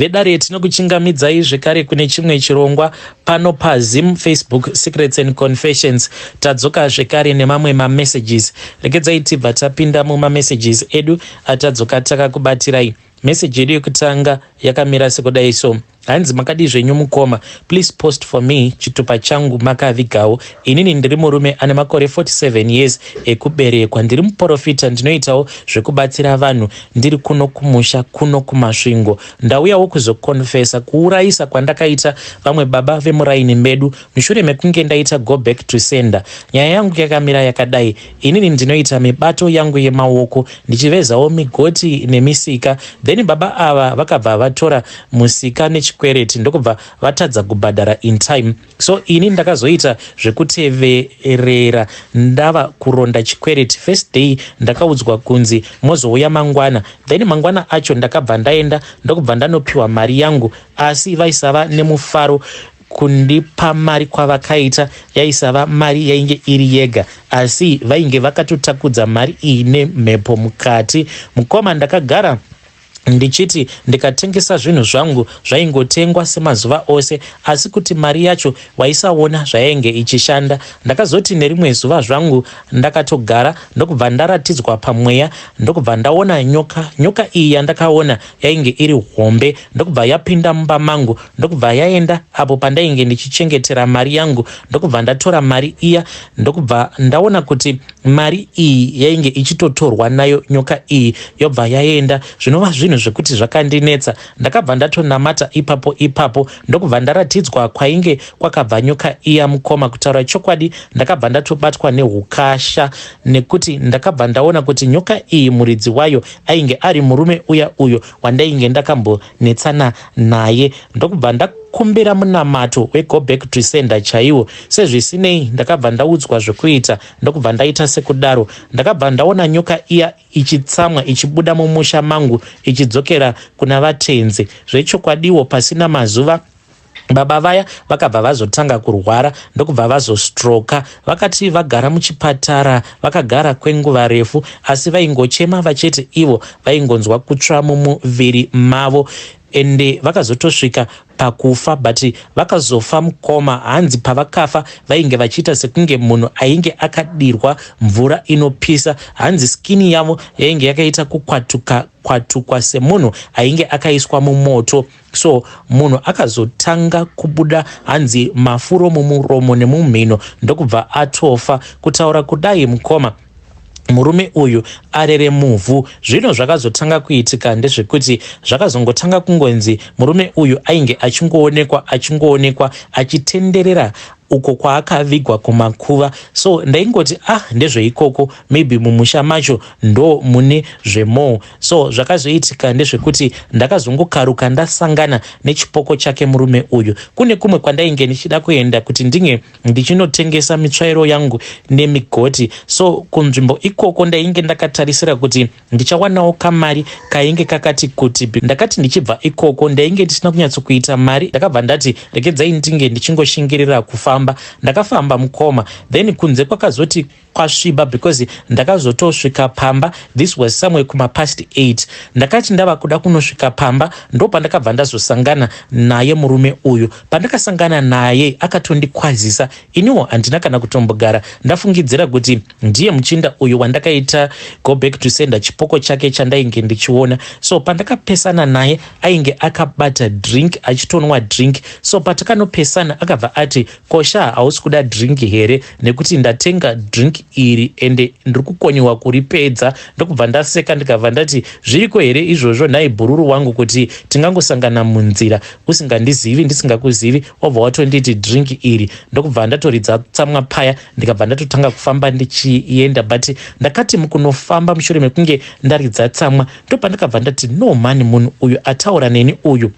Vedare, tinokuchingamidzai zvekare kune chimwe chirongwa pano paZim Facebook Secrets and Confessions. Tadzoka zvekare nemamwe mamessages. Regedzai tibva tapinda mumamessages edu atadzoka takakubatirai. Meseji yedu yekutanga yakamira sekudai so. Hanzi, "Makadii zvenyu mukoma? Please post for me, chitupa changu makavigawo. Inini ndiri murume ane makore 47 years ekuberekwa. Ndiri muprofita, ndinoitawo zvekubatsira vanhu. Ndiri kuno kumusha kuno kuMasvingo. Ndauyawo kuzokonfesa kuurayisa kwandakaita vamwe baba vemuraini medu mushure mekunge ndaita go back to sender. Nyaya yangu yakamira yakadai. Inini ndinoita mibato yangu yemaoko, ndichivezawo migoti nemisika. Then baba ava vakabva vatora musika nechikwereti, ndokubva vatadza kubhadhara in time. So ini ndakazoita zvekuteverera ndava kuronda chikwereti. First day ndakaudzwa kunzi mozouya mangwana. Then mangwana acho ndakabva ndaenda, ndokubva ndanopiwa mari yangu, asi vaisava nemufaro. Kundipa mari kwavakaita yaisava mari yainge iri yega, asi vainge vakatotakudza mari iyi nemhepo mukati. Mukoma, ndakagara ndichiti ndikatengesa zvinhu zvangu zvaingotengwa semazuva ose, asi kuti mari yacho waisaona zvayainge ichishanda. Ndakazoti nerimwe zuva zvangu ndakatogara, ndokubva ndaratidzwa pamweya, ndokubva ndaona nyoka. Nyoka iyi yandakaona yainge iri hombe, ndokubva yapinda mumba mangu, ndokubva yaenda apo pandainge ndichichengetera mari yangu, ndokubva ndatora mari iya, ndokubva ndaona kuti mari iyi yainge ichitotorwa nayo nyoka iyi, yobva yaenda, zvinova zvinhu zvekuti zvakandinetsa. Ndakabva ndatonamata ipapo ipapo, ndokubva ndaratidzwa kwainge kwakabva nyoka iya. Mukoma, kutaura chokwadi, ndakabva ndatobatwa neukasha, nekuti ndakabva ndaona kuti nyoka iyi muridzi wayo ainge ari murume uya uyo wandainge ndakambonetsana naye. Ndokubva ndakumbira munamato wego back to sender chaiwo. Sezvisinei, ndakabva ndaudzwa zvokuita, ndokubva ndaita sekudaro. Ndakabva ndaona nyoka iya ichitsamwa ichibuda mumusha mangu ichidzokera kuna vatenzi. Zvechokwadiwo, pasina mazuva baba vaya vakabva vazotanga kurwara, ndokubva vazostroka. Vakati vagara muchipatara, vakagara kwenguva refu, asi vaingochema vachiti ivo vaingonzwa kutsva mumuviri mavo, ende vakazotosvika pakufa. But vakazofa, mukoma, hanzi pavakafa vainge vachiita sekunge munhu ainge akadirwa mvura inopisa. Hanzi skin yavo yainge yakaita kukwatuka kwatukwa semunhu ainge akaiswa mumoto. So munhu akazotanga kubuda, hanzi, mafuro mumuromo nemumhino, ndokubva atofa. Kutaura kudai, mukoma, murume uyu arere muvhu. Zvino zvakazotanga kuitika ndezvekuti zvakazongotanga kungonzi murume uyu ainge achingoonekwa, achingoonekwa achitenderera uko kwaakavigwa kumakuva. So ndaingoti, ah, ndezveikoko, maybe mumusha macho ndo mune zvemoo. So zvakazoitika ndezvekuti ndakazongokaruka ndasangana nechipoko chake murume uyu kune kumwe kwandainge ndichida kuenda kuti ndinge ndichinotengesa mitsvairo yangu nemigoti. So kunzvimbo ikoko ndainge ndakatarisira kuti ndichawanawo kamari kainge kakati kuti. Ndakati ndichibva ikoko ndainge ndisina kunyatsokuita mari. Ndakabva ndati regedzai ndinge ndichingoshingirira kufamba. Ndakafamba, mukoma, then kunze kwakazoti kwasviba, because ndakazotosvika pamba, this was somewhere kumapast 8. Ndakati ndava kuda kunosvika pamba, ndo pandakabva ndazosangana naye murume uyu. Pandakasangana naye akatondikwazisa. Iniwo handina kana kutombogara ndafungidzira kuti ndiye muchinda uyu wandakaita go back to sender, chipoko chake chandainge ndichiona. So pandakapesana naye ainge akabata drink, achitonwa drink. So patakanopesana akabva ati, "Kosha, hausi kuda drink here? Nekuti ndatenga drink iri ende ndiri kukoniwa kuripedza." Ndokubva ndaseka, ndikabva ndati, "Zviriko here izvozvo nhai bhururu wangu, kuti tingangosangana munzira usingandizivi, ndisingakuzivi, wabva watonditi drink iri?" Ndokubva ndatoridza tsamwa paya, ndikabva ndatotanga kufamba ndichienda. But ndakati mukunofamba mushure mekunge ndaridza tsamwa, ndopandakabva ndati, "No mani, munhu uyu ataura neni uyu,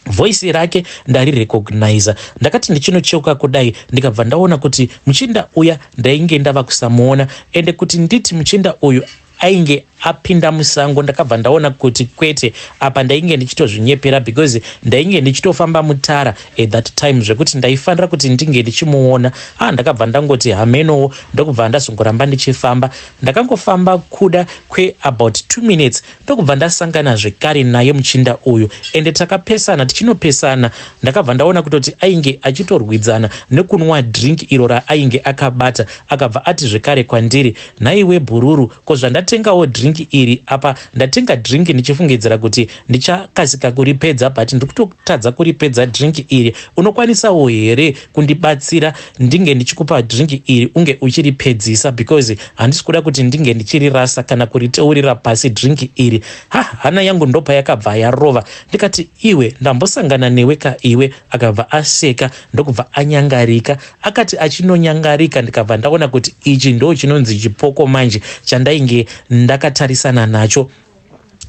voice rake ndarirecogniza." Ndakati ndichinocheuka kudai, ndikabva ndaona kuti muchinda uya ndainge ndava kusamuona. Ende kuti nditi muchinda uyu ainge Apinda musango, ndakabva ndaona kuti kwete, apa ndainge ndichitozvinyepera because ndainge ndichitofamba mutara at that time, zvekuti ndaifanira kuti ndinge ndichimuona. Ah, ndakabva ndangoti hamenowo, ndokubva ndazongoramba ndichifamba. Ndakangofamba kuda kweabout 2 minutes, ndokubva ndasangana zvekare naye muchinda uyu, ende takapesana. Tichinopesana, ndakabva ndaona kutoti ainge achitorwidzana nekunwa drink iro raainge akabata. Akabva ati zvekare kwandiri, "Nhaiwe bhururu, ko zvandatengawo drink iri apa? Ndatenga drink ndichifungidzira kuti ndichakasika kuripedza, but ndiri kutotadza kuripedza drink iri. Unokwanisawo here kundibatsira ndinge ndichikupa drink iri, unge uchiripedzisa, because handisi kuda kuti ndinge ndichirirasa kana kuriteurira pasi drink iri?" Ha, hana yangu ndopa yakabva yarova. Ndikati, "Iwe, ndambosangana newe ka iwe?" Akabva aseka, ndokubva anyangarika. Akati achinonyangarika, ndikabva ndaona kuti ichi ndo chinonzi chipoko manje chandainge ndakatarisana nacho,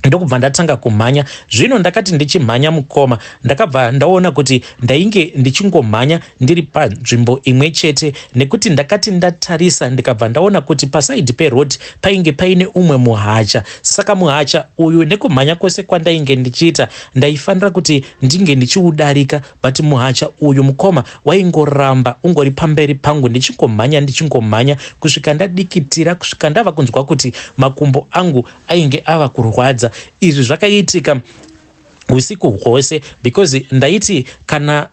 ndokubva ndatanga kumhanya. Zvino ndakati ndichimhanya, mukoma, ndakabva ndaona kuti ndainge ndichingomhanya ndiri panzvimbo imwe chete, nekuti ndakati ndatarisa, ndikabva ndaona kuti paside peroad painge paine umwe muhacha. Saka muhacha uyu, nekumhanya kwose kwandainge ndichiita, ndaifanira kuti ndinge ndichiudarika, but muhacha uyu, mukoma, waingoramba ungori pamberi pangu. Ndichingomhanya, ndichingomhanya kusvika ndadikitira, kusvika ndava kunzwa kuti makumbo angu ainge ava kurwadza. Izvi zvakaitika usiku hwose, because ndaiti kana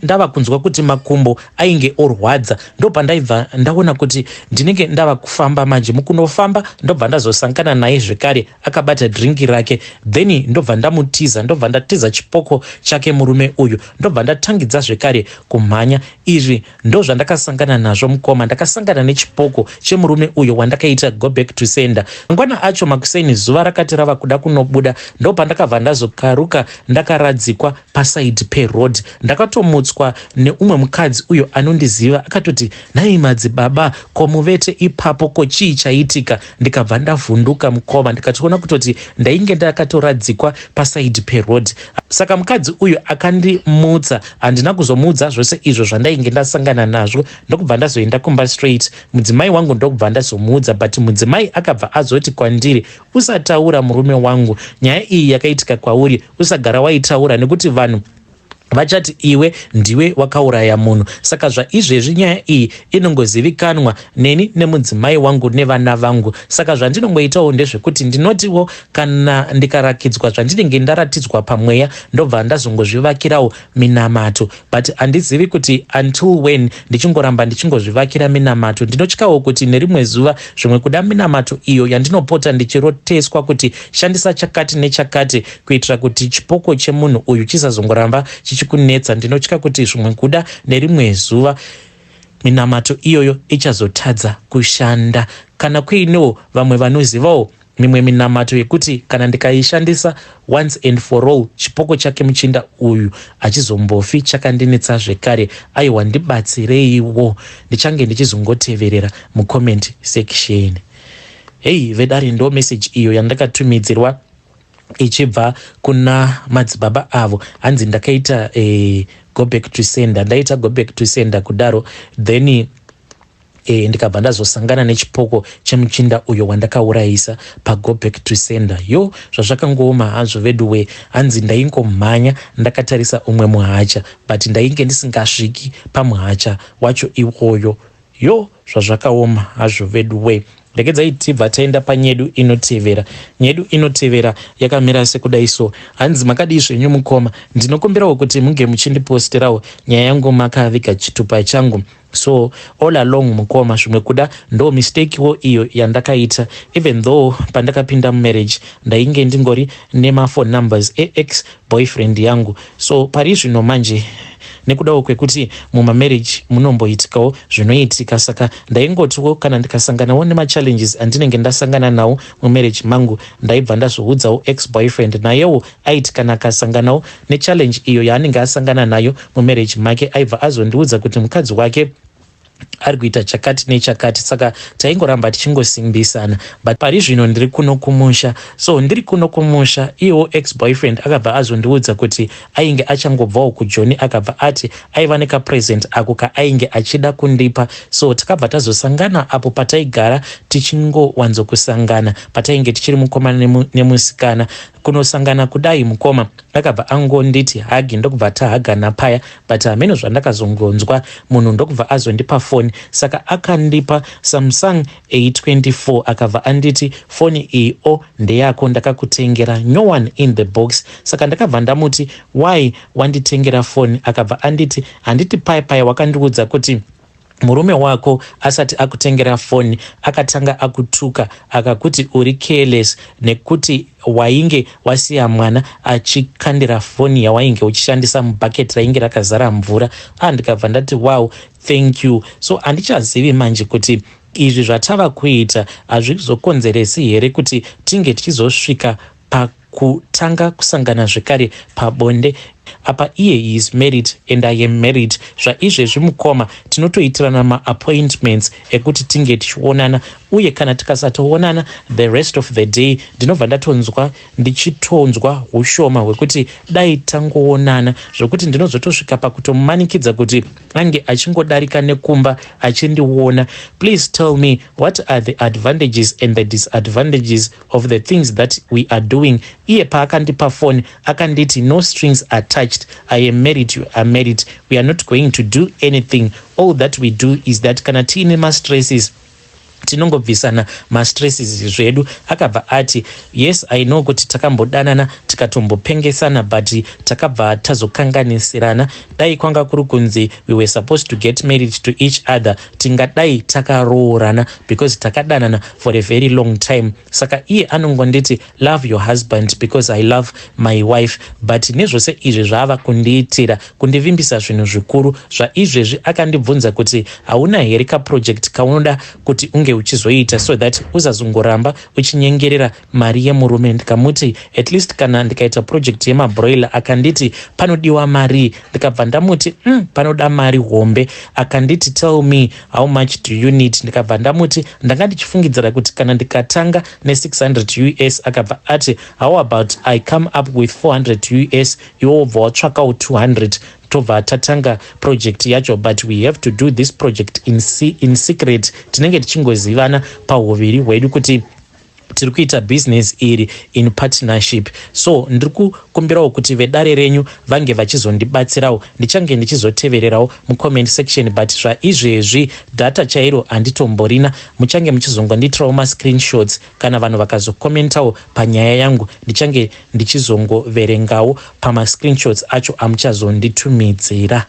ndava kunzwa kuti makumbo ainge orwadza, ndopandaibva ndaona kuti ndinenge ndava kufamba manje. Mukunofamba, ndobva ndazosangana naye zvekare akabata drink rake. Then ndobva ndamutiza, ndobva ndatiza chipoko chake murume uyu, ndobva ndatangidza zvekare kumhanya. Izvi ndo zvandakasangana nazvo, mukoma. Ndakasangana nechipoko chemurume uyo wandakaita go back to sender. Mangwana acho makuseni, zuva rakati rava kuda kunobuda, ndopandakabva ndazokaruka ndakaradzikwa paside peroad. Ndakatomutswa neumwe mukadzi uyo anondiziva. Akatoti, "Nhai madzibaba, ko muvete ipapo, ko chii chaitika?" Ndikabva ndavhunduka, mukoma, ndikatoona kutoti ndainge ndakatoradzikwa paside peroad. Saka mukadzi uyu akandimutsa. Handina kuzomuudza zvose izvo zvandainge ndasangana nazvo, ndokubva ndazoenda kumba straight. Mudzimai wangu ndokubva ndazomuudza, but mudzimai akabva azoti kwandiri, "Usataura, murume wangu, nyaya iyi yakaitika kwauri. Usagara waitaura, nekuti vanhu vachati iwe ndiwe wakauraya munhu. Saka zvaizvezvi nyaya iyi inongozivikanwa neni nemudzimai wangu nevana vangu. Saka zvandinongoitawo ndezvekuti ndinotiwo kana ndikarakidzwa zvandinenge ndaratidzwa pamweya, ndobva ndazongozvivakirawo minamato, but handizivi kuti until when ndichingoramba ndichingozvivakira minamato. Ndinotyawo kuti nerimwe zuva zvimwe kuda minamato iyo yandinopota ndichiroteswa kuti shandisa chakati nechakati kuitira kuti chipoko chemunhu uyu chisazongoramba chichikunetsa, ndinotya kuti zvimwe kuda nerimwe zuva minamato iyoyo ichazotadza kushanda. Kana kuinewo vamwe vanozivawo mimwe minamato yekuti kana ndikaishandisa once and for all, chipoko chake muchinda uyu hachizombofi chakandinetsa zvekare, aiwa, ndibatsireiwo. Ndichange ndichizongoteverera mucomment section." Hei vedare, ndo message iyo yandakatumidzirwa ichibva kuna madzibaba avo. Hanzi ndakaita go back to sender. Ndaita go back to sender kudaro, then ndikabva ndazosangana nechipoko chemuchinda uyo wandakaurayisa pago back to sender. Yo, zvazvakangooma hazvo veduwe. Hanzi ndaingomhanya ndakatarisa umwe muhacha, but ndainge ndisingasviki pamuhacha wacho iwoyo. Yo, zvazvakaoma hazvo veduwe. Regedzai tibva taenda panyedu inotevera. Nyedu inotevera yakamira sekudai so. Hanzi, "Makadii zvenyu mukoma? Ndinokumbirawo kuti munge muchindiposterawo nyaya yangu makaviga chitupa changu. So all along, mukoma, zvimwe kuda ndo mistakewo iyo yandakaita. Even though pandakapinda mumarriage ndainge ndingori nemaphone numbers ex boyfriend yangu. So pari zvino manje, nekudawo kwekuti mumamarriage munomboitikawo zvinoitika, saka ndaingotiwo kana ndikasanganawo nemachallenges andinenge ndasangana nawo mumarriage mangu, ndaibva ndazvoudzawo ex boyfriend. Nayewo aiti kana akasanganawo nechallenge iyo yaanenge asangana nayo mumarriage make, aibva azondiudza kuti mukadzi wake Ari kuita chakati nechakati, saka taingoramba tichingosimbisana. But pari zvino ndiri kuno kumusha. So ndiri kuno kumusha, iyewo ex boyfriend akabva azondiudza kuti ainge achangobvawo kuJoni. Akabva ati aiva nekapresent ako kaainge achida kundipa. So takabva tazosangana apo pataigara tichingowanzokusangana patainge tichiri mukomana nemusikana. Kunosangana kudai, mukoma, akabva angonditi hug, ndokubva tahagana paya. But hameno zvandakazongonzwa, munhu ndokubva azondipa foni. Saka akandipa Samsung A24. Akabva anditi, "Foni iyi o ndeyako, ndakakutengera new one in the box." Saka ndakabva ndamuti, "Why wanditengera foni?" Akabva anditi, "Handiti pai pai wakandiudza kuti murume wako asati akutengera foni akatanga akutuka, akakuti uri careless nekuti wainge wasiya mwana achikandira foni yawainge uchishandisa mubhaketi rainge rakazara mvura?" A, ndikabva ndati, "Wow, thank you." So handichazivi manje kuti izvi zvatava kuita hazvizokonzeresi here kuti tinge tichizosvika pakutanga kusangana zvekare pabonde. Apa iye he is married and I am married. Zvaizvezvi, mukoma, tinotoitirana maappointments ekuti tinge tichionana, uye kana tikasatoonana the rest of the day, ndinobva ndatonzwa ndichitonzwa ushoma hwekuti dai tangoonana, zvokuti ndinozotosvika pakutomumanikidza kuti ange achingodarika nekumba achindiona. Please tell me, what are the advantages and the disadvantages of the things that we are doing? Iye paakandipa foni akanditi, "No strings attached. I am married, you are married. We are not going to do anything. All that we do is that kana tiine mastresses, tinongobvisana mastresses zvedu." Akabva ati, "Yes, I know kuti takambodanana, tikatombopengesana, but takabva tazokanganisirana. Dai kwanga kuri kunzi we were supposed to get married to each other, tingadai takaroorana because takadanana for a very long time." Saka iye anongonditi, "Love your husband because I love my wife." But nezvose izvi zvaava kundiitira, kundivimbisa zvinhu zvikuru, zvaizvezvi akandibvunza kuti, "Hauna here kaproject kaunoda kuti unge uchizoita so that usazongoramba uchinyengerera mari yemurume?" Ndikamuti, "At least kana ndikaita project yemabroiler." Akanditi, "Panodiwa mari?" Ndikabva ndamuti, Panoda mari hombe." Akanditi, "Tell me, how much do you need?" Ndikabva ndamuti, "Ndanga ndichifungidzira kuti kana ndikatanga ne600 US." Akabva ati, "How about I come up with 400 US, iwe wobva watsvakawo 200, tobva tatanga project yacho? But we have to do this project in secret. Tinenge tichingozivana pauviri hwedu kuti tiri kuita business iri in partnership." So ndiri kukumbirawo kuti vedare renyu vange vachizondibatsirawo. Ndichange ndichizotevererawo mucomment section, but zvaizvezvi data chairo handitomborina. Muchange muchizongondiitirawo mascreenshots. Kana vanhu vakazokomentawo panyaya yangu, ndichange ndichizongoverengawo pamascreenshots acho amuchazonditumidzira.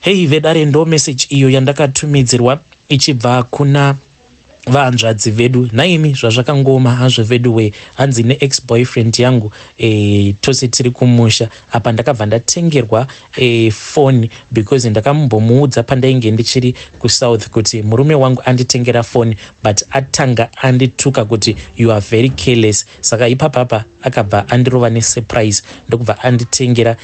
Hei vedare, ndo message iyo yandakatumidzirwa ichibva kuna vahanzvadzi vedu. Naimi, zvazvakangoma hazvo vedu we. Hanzi neex boyfriend yangu, tose tiri kumusha. Apa ndakabva ndatengerwa foni because ndakambomuudza pandainge ndichiri kuSouth kuti murume wangu anditengera foni, but atanga andituka kuti, "You are very careless." Saka ipapapa akabva andirova nesurprise, ndokubva anditengera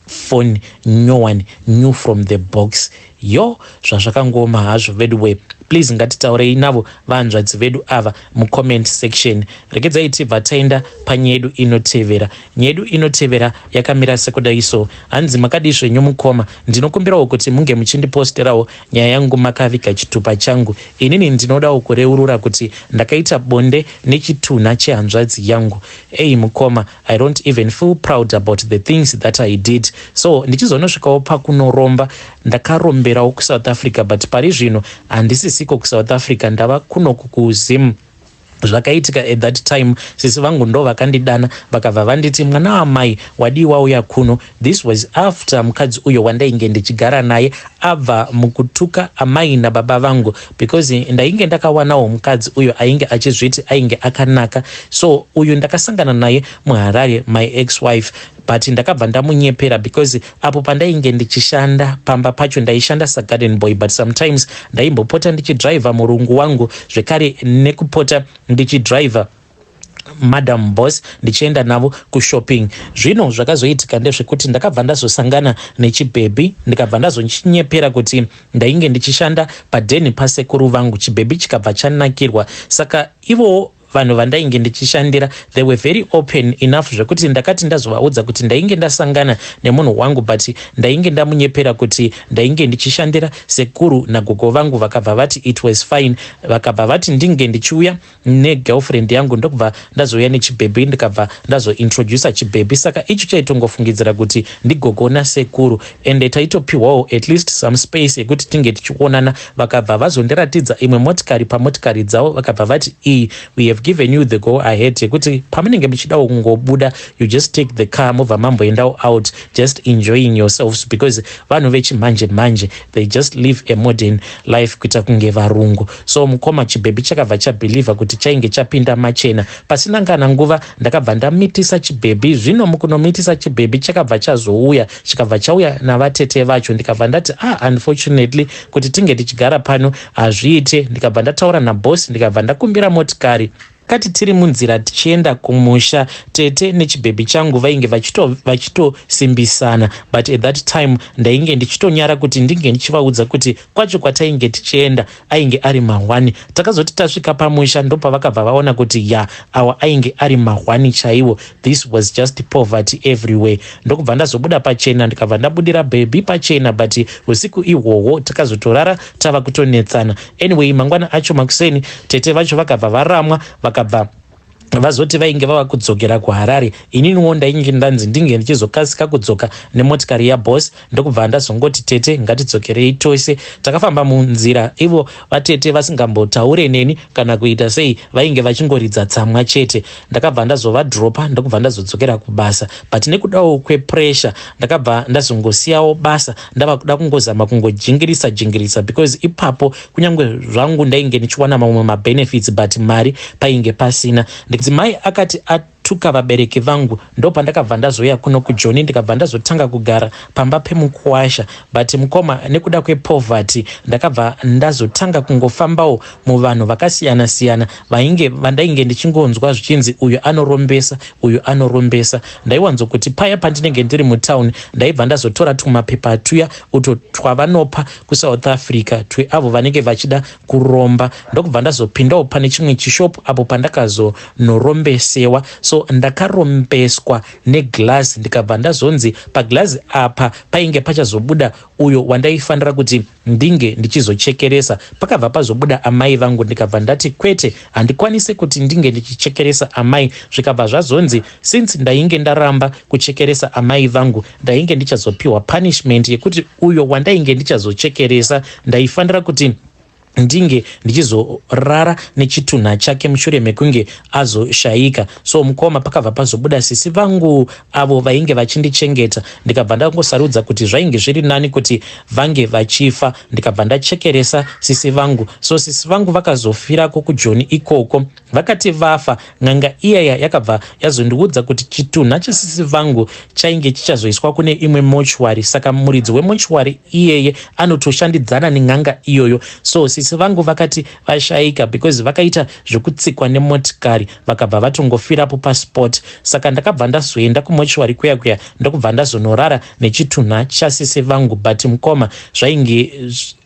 foni nyowani, new from the box. Yo, zvazvakangoma hazvo vedu we. Please, ngatitaurei navo vahanzvadzi vedu ava mucomment section. Regedzai tibva taenda panyaya yedu inotevera. Nyaya yedu inotevera yakamira sekudai so. Hanzi, "Makadii zvenyu mukoma? Ndinokumbirawo kuti munge muchindiposterawo nyaya yangu makaviga chitupa changu. Inini ndinodawo kureurura kuti ndakaita bonde nechitunha chehanzvadzi yangu. Ei mukoma, I don't even feel proud about the things that I did. So ndichizonosvikawo pakunoromba, ndakaromberawo kuSouth Africa, but pari zvino handisisiko kuSouth Africa, ndava kunoku kuZim. Zvakaitika at that time, sisi vangu ndo vakandidana, vakabva vanditi, 'Mwana wamai, wadii wauya kuno?' This was after mukadzi uyo wandainge ndichigara naye abva mukutuka amai nababa vangu, because ndainge ndakawanawo mukadzi uyo ainge achizviti ainge akanaka. So uyu ndakasangana naye muHarare, my ex wife, but ndakabva ndamunyepera because apo pandainge ndichishanda pamba pacho, ndaishanda sagarden boy, but sometimes ndaimbopota ndichidhiraivha murungu wangu zvekare, nekupota ndichidhiraivha Madam Boss ndichienda navo kushopping. Zvino zvakazoitika ndezvekuti ndakabva ndazosangana nechibhebhi, ndikabva ndazochinyepera kuti ndainge ndichishanda padheni pasekuru vangu. Chibhebhi chikabva chanakirwa. Saka ivowo vanhu vandainge ndichishandira, they were very open enough zvekuti ndakati ndazovaudza kuti ndainge ndasangana nemunhu wangu, but ndainge ndamunyepera kuti ndainge ndichishandira sekuru nagogo vangu, vakabva vati it was fine. Vakabva vati ndinge ndichiuya negirlfriend yangu. Ndokubva ndazouya nechibhebhi, ndikabva ndazointroduca chibhebhi. Saka icho chaitongofungidzira kuti ndigogo nasekuru, ende taitopiwawo at least some space yekuti tinge tichionana. Vakabva vazondiratidza imwe motikari pamotikari dzavo, vakabva vati, "Iyi, we have given you the go ahead yekuti pamunenge muchidawo kungobuda, you just take the car, mobva mamboendawo out, just enjoying yourselves," because vanhu vechimanje manje, they just live a modern life, kuita kunge varungu. So mukoma, chibhebhi chakabva chabhilivha kuti chainge chapinda machena. Pasina kana nguva, ndakabva ndamitisa chibhebhi. Zvino mukunomitisa chibhebhi, chakabva chazouya, chikabva chauya navatete vacho. Ndikabva ndati, "Ah, unfortunately, kuti tinge tichigara pano hazviite." Ndikabva ndataura nabosi, ndikabva ndakumbira motikari. Kati tiri munzira tichienda kumusha, tete nechibhebhi changu vainge vachitosimbisana, but at that time ndainge ndichitonyara kuti ndinge ndichivaudza kuti kwacho kwatainge tichienda ainge ari mahwani. Takazoti tasvika pamusha, ndopavakabva vaona kuti ya, awa ainge ari mahwani chaiwo. This was just poverty everywhere. Ndokubva ndazobuda pachena, ndikabva ndabudira bhebhi pachena, but usiku ihwohwo takazotorara tava kutonetsana. Anyway, mangwana acho makuseni, tete vacho vakabva varamwa, vakabva vazoti vainge vava kudzokera kuHarare. Ininiwo ndainge ndanzi ndinge ndichizokasika kudzoka nemotikari yaboss. Ndokubva ndazongoti, "Tete, ngatidzokerei tose." Takafamba munzira, ivo vatete vasingambotaure neni kana kuita sei, vainge vachingoridza tsamwa chete. Ndakabva ndazovadropa, ndokubva ndazodzokera kubasa, but nekudawo kwepressure ndakabva ndazongosiyawo basa, ndava kuda kungozama kungojingirisa jingirisa, because ipapo kunyange zvangu ndainge ndichiwana mamwe mabenefits, but mari painge pasina. Mudzimai akati atuka vabereki vangu, ndopandakabva ndazouya kuno kuJoni, ndikabva ndazotanga kugara pamba pemukuwasha. But mukoma, nekuda kwepoverty, ndakabva ndazotanga kungofambawo muvanhu vakasiyana-siyana vainge vandainge ndichingonzwa zvichinzi uyu anorombesa, uyu anorombesa. Ndaiwanzokuti paya pandinenge ndiri mutauni, ndaibva ndazotora tumapepa tuya uto twavanopa kuSouth Africa tweavo vanenge vachida kuromba, ndokubva ndazopindawo pane chimwe chishopu apo pandakazonorombesewa. So ndakarombeswa neglass, ndikabva ndazonzi paglazi apa painge pachazobuda uyo wandaifanira kuti ndinge ndichizochekeresa. Pakabva pazobuda amai vangu. Ndikabva ndati, "Kwete, handikwanisi kuti ndinge ndichichekeresa amai." Zvikabva zvazonzi since ndainge ndaramba kuchekeresa amai vangu, ndainge ndichazopiwa punishment yekuti uyo wandainge ndichazochekeresa, ndaifanira kuti ndinge ndichizorara nechitunha chake mushure mekunge azoshayika. So mukoma, pakabva pazobuda sisi vangu avo vainge vachindichengeta. Ndikabva ndangosarudza kuti zvainge zviri nani kuti vange vachifa, ndikabva ndachekeresa sisi vangu. So sisi vangu vakazofirako kuJoni ikoko. Vakati vafa, n'anga iyaya yakabva yazondiudza kuti chitunha chesisi vangu chainge chichazoiswa kune imwe mochwari. Saka muridzi wemochwari iyeye anotoshandidzana nen'anga iyoyo. So sisi vangu vakati vashayika, because vakaita zvekutsikwa nemotikari, vakabva vatongofirapo paspot. Saka ndakabva ndazoenda kumochwari kuya kuya, ndokubva ndazonorara nechitunha chasisi vangu. But mukoma, zvainge,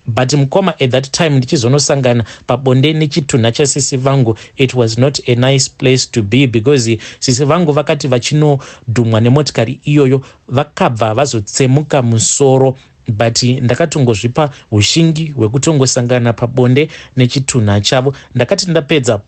but mukoma, at that time ndichizonosangana pabonde nechitunha chasisi vangu, it was not a nice place to be, because sisi vangu vakati vachinodhumwa nemotikari iyoyo, vakabva vazotsemuka musoro. But ndakatongozvipa ushingi hwekutongosangana pabonde nechitunha chavo. Ndakati ndapedza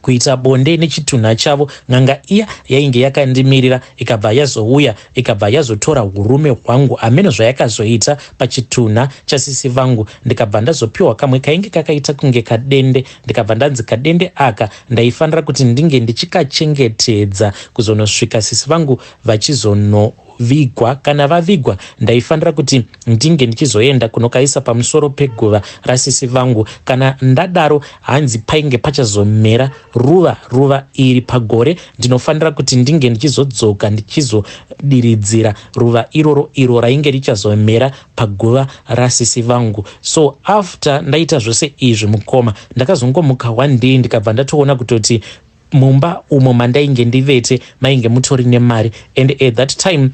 kuita bonde nechitunha chavo, n'anga iya yainge yakandimirira ikabva yazouya, ikabva yazotora urume hwangu. Hameno zvayakazoita pachitunha chasisi vangu. Ndikabva ndazopiwa kamwe kainge kakaita kunge kadende, ndikabva ndanzi kadende aka ndaifanira kuti ndinge ndichikachengetedza kuzonosvika sisi vangu vachizonovigwa. Kana vavigwa, ndaifanira kuti ndinge ndichizoenda kunokaisa pamusoro peguva rasisi vangu. Kana ndadaro, hanzi painge pachazomera ruva. Ruva iri pagore ndinofanira kuti ndinge ndichizodzoka ndichizodiridzira ruva iroro, iro rainge richazomera paguva rasisi vangu. So after ndaita zvose izvi, mukoma, ndakazongomuka one day, ndikabva ndatoona kutoti Mumba umo mandainge ndivete mainge mutori nemari, and at that time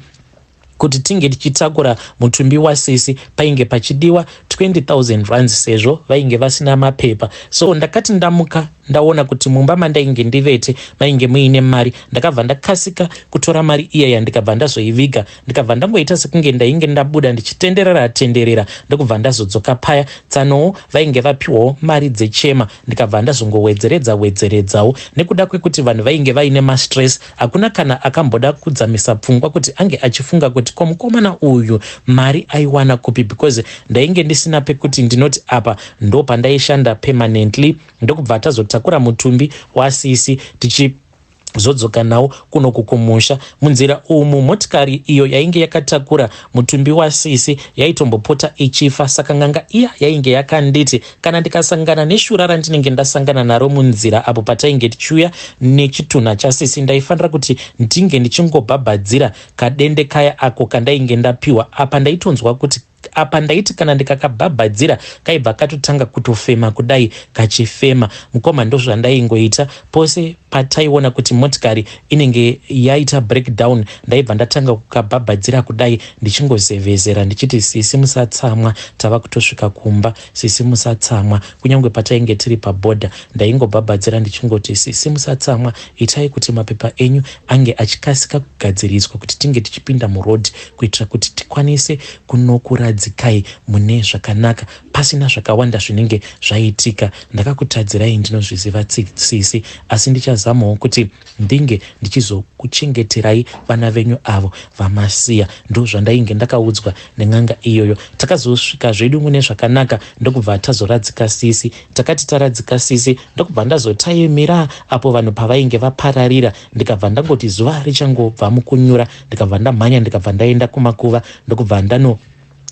kuti tinge tichitakura mutumbi wasisi painge pachidiwa 20,000 rands, sezvo vainge vasina mapepa. So ndakati ndamuka ndaona kuti mumba mandainge ndivete mainge muine mari, ndakabva ndakasika kutora mari iyaya, ndikabva ndazoiviga, ndikabva ndangoita sekunge ndainge ndabuda ndichitenderera tenderera, ndokubva ndazodzoka paya. Tsanowo vainge vapiwawo mari dzechema, ndikabva ndazongowedzeredza wedzeredzawo. Nekuda kwekuti vanhu vainge vaine mastress, hakuna kana akamboda kudzamisa pfungwa kuti ange achifunga kuti ko mukomana uyu mari aiwana kupi, because ndainge ndisina pekuti ndinoti apa ndo pandaishanda permanently. Ndokubva tazotakura mutumbi wasisi tichi zodzoka nawo kunoku kumusha. Munzira umu motikari iyo yainge yakatakura mutumbi wasisi yaitombopota ichifa. Saka n'anga iya yainge yakanditi kana ndikasangana neshura randinenge ndasangana naro munzira apo patainge tichiuya nechitunha chasisi, ndaifanira kuti ndinge ndichingobhabhadzira kadende kaya ako kandainge ndapiwa. Apa ndaitonzwa kuti apa ndaiti kana ndikakabhabhadzira kaibva katotanga kutofema kudai, kachifema. Mukoma, ndozvandaingoita pose pataiona kuti motikari inenge yaita breakdown, ndaibva ndatanga kukabhabhadzira kudai ndichingozevezera ndichiti, "Sisi, musatsamwa, tava kutosvika kumba. Sisi, musatsamwa." Kunyange patainge tiri pabhodha ndaingobhabhadzira ndichingoti, "Sisi, musatsamwa, itai kuti mapepa enyu ange achikasika kugadziriswa kuti tinge tichipinda murodhi, kuitira kuti tikwanise kunokuradzikai mune zvakanaka pasina zvakawanda zvinenge zvaitika. Ndakakutadzirai, ndinozviziva sisi, asi ndichazamawo kuti ndinge ndichizokuchengeterai vana venyu avo vamasiya." Ndo zvandainge ndakaudzwa nen'anga iyoyo. Takazosvika zvedu mune zvakanaka, ndokubva tazoradzika sisi. Takati taradzika sisi, ndokubva ndazotaimira apo vanhu pavainge vapararira, ndikabva ndangoti zuva richangobva mukunyura, ndikabva ndamhanya, ndikabva ndaenda kumakuva, ndokubva ndano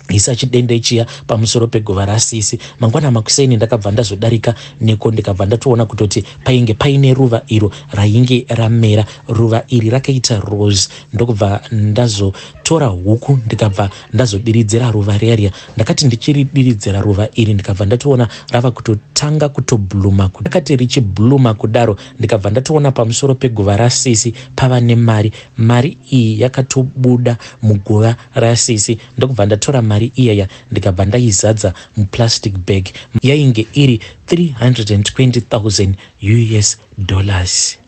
isa chidende chiya pamusoro peguva rasisi. Mangwana makuseni ndakabva ndazodarika neko, ndikabva ndatoona kutoti painge paine ruva iro rainge ramera. Ruva iri rakaita rose. Ndokubva ndazotora huku, ndikabva ndazodiridzira ruva riya riya. Ndakati ndichiridiridzira ruva iri, ndikabva ndatoona rava kutotanga kutobluma. Akati richibluma kudaro, ndikabva ndatoona pamusoro peguva rasisi pava nemari. Mari iyi yakatobuda muguva rasisi. Ndokubva ndatora mari iyaya, ndikabva ndaizadza muplastic bag. Yainge iri 320,000 US dollars.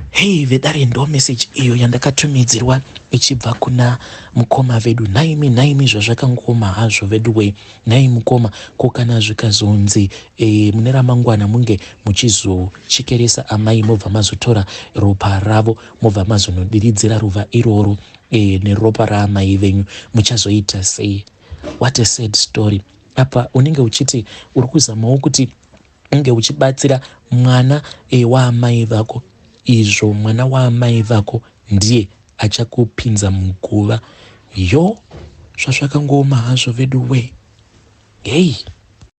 Hei vedare, ndo meseji iyo yandakatumidzirwa ichibva kuna mukoma vedu. Nhaimi, nhaimi, zvazvakangoma hazvo vedu wei. Nhai mukoma, ko kana zvikazonzi mune ramangwana munge muchizochekeresa amai, mobva mazotora ropa ravo, mobva mazonodiridzira ruva iroro neropa raamai venyu, muchazoita sei? What a sad story. Apa unenge uchiti uri kuzamawo kuti unge uchibatsira mwana waamai vako, izvo mwana waamai vako ndiye achakupinza muguva. Yo, zvazvakangooma hazvo vedu wei. Hei.